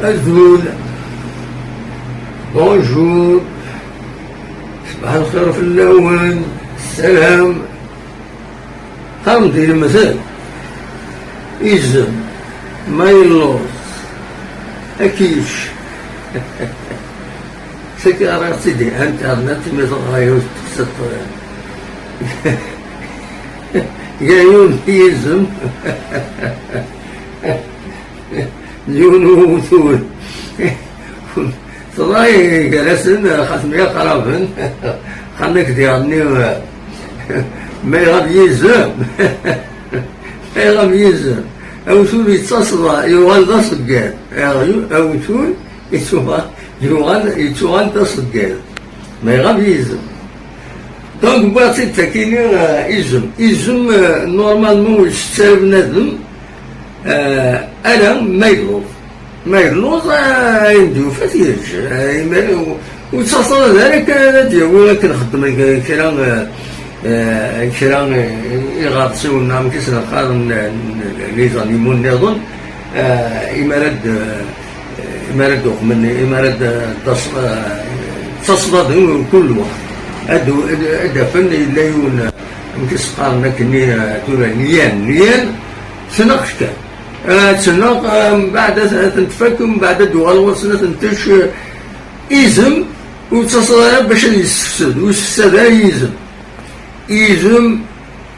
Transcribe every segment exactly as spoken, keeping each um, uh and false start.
Azul. Bonjour. Ṣbaḥ lxir fell-awen. Ssalam. Qqaren-d yilmeẓyen, izem, ma yelluẓ, ad k-yečč. Saki ɣriɣ-tt-id di internet, imi teɣra yiwet teqsiṭ, eh, gar yiwen n yizem d yiwen n uwtul. Teḍra gar-asen xas mya qraben, qqaren-ak diɣenni, ma iɣab yizem, ma iɣab yizem, awtul yettaṣḍa, yuɣal d aṣeggad. Aɣyu-, awtul yettuɣal, yuɣal, yettuɣal d aṣeggad, ma iɣab yizem. Donc, wwiɣ-tt-id takini, euh, izem. Izem, euh, normalement, ur yessettu ara bnadem, euh, ala ma yelluẓ. Ma yelluẓ, euh, ayen d-yufa t-yečč. Euh, imir-, ur, ur ttaṣḍa ara kan ad d-yawi akken xeddmen kra, euh, euh, kra, euh, iɣersiwen neɣ amek i sen-qqaren, euh, les animaux nniḍen, euh, imi ara d-, euh, imi ara d-uqmen, imi ara d-, d-, d-, ttaṣḍaden kul lweqt. Ad, ad, ad d-afen yella yiwen, amek i s-qqaren akkenni, eh, tura, lyan, lyan, tneɣ-t kan. Eh, tneɣ, eh, mbeɛd ad, ad ten-tfak, mbeɛd ad d-uɣal ɣur-sen ad ten-tečč, eh, izem, ur ttaṣḍa ara bac ad yessefsed, ur yessefsad ara yizem. Izem,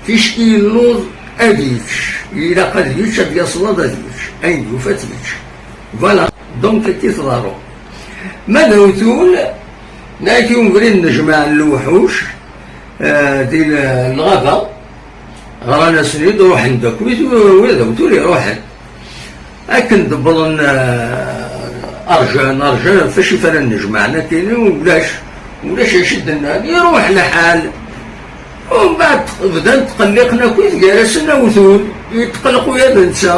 ticki yelluẓ ad yečč, ilaq ad yečč, ad yaṣḍad ad yečč, ayen d-yufa ad yečč. Voilà, donc, akka i tḍerru. Ma d awtul, nɛiki ubrid nnejmaɛ n lewḥuc, eh, di l-, lɣaba, ɣran-asen-id, ruḥen-d akk, wid, wid d awtul iruḥen. Akken d-wwḍen, eh, rjan, rjan, ɣef wacu ara nnejmaɛen akkin, ulac, ulac acu i d-nnan, iruḥ lḥal. Umbeɛd bdan tqelliqen akkit gar-asen awtul, yetqelleq ula d netta.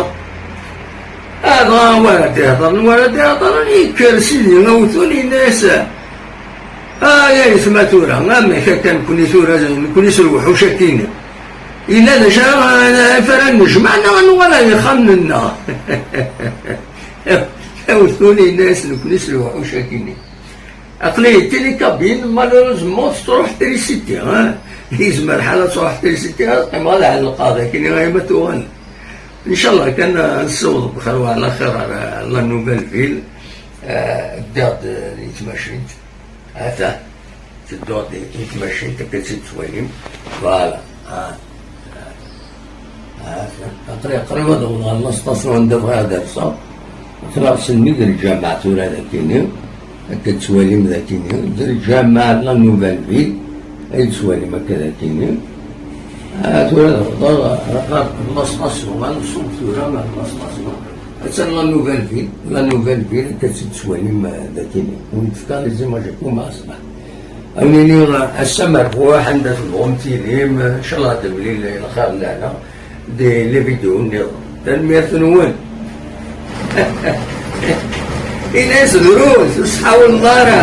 Dɣa wara d-iheḍren, wara d-iheḍren, yekker sidi awtul, yenna-yas: "Ay ayetma tura, amek akka nekni tura, nekni s lewḥuc akkin? Yella d acu ara, ara nnejmaɛ neɣ ad nuɣal ar yexxamen-nneɣ?" Awtul yenna-yas: "Nekni s lewḥuc akkin." Aql-iyi d tili kabin, malheureusement tettruḥ trisiti, hein? Yezmer lḥal ad truḥ trisiti, ad qqimeɣ ad ɛellqeɣ dagi, ayma tuɣal. Ncallah kan, eh, ad nessiweḍ bxir wa ɛla xir ɣer, eh, la nouvelle ville. Eh, ddiɣ-d, eh, di tmacint. Ata, tedduɣ-d di tmacint, akka tt-id-tettwalim. Voilà. Ah. Aql-i qrib ad awḍeɣ ɣer la station anda bɣiɣ ad rseɣ. Aql-aɣ senni d lǧameɛ tura d akini. Akka d-tettwalim d akini. D lǧameɛ la nouvelle ville. Ay d-tettwalim akka d akini. Ah, tura ad awḍeɣ ɣer la station. Ad nṣub tura ɣer la station. Attan la nouvelle ville. La nouvelle ville, akka d-tettwalim, eh, d akini. Ur d-tefka les images akk ma ṣbeḥ. Ad nini ass amerbuḥ, anda tebɣum tilim, ncallah ad d-nemlil lxir n lehna di les vidéos nniḍen. Tanemmirt-nwen. Ini-as drus, ur sḥawlen ara.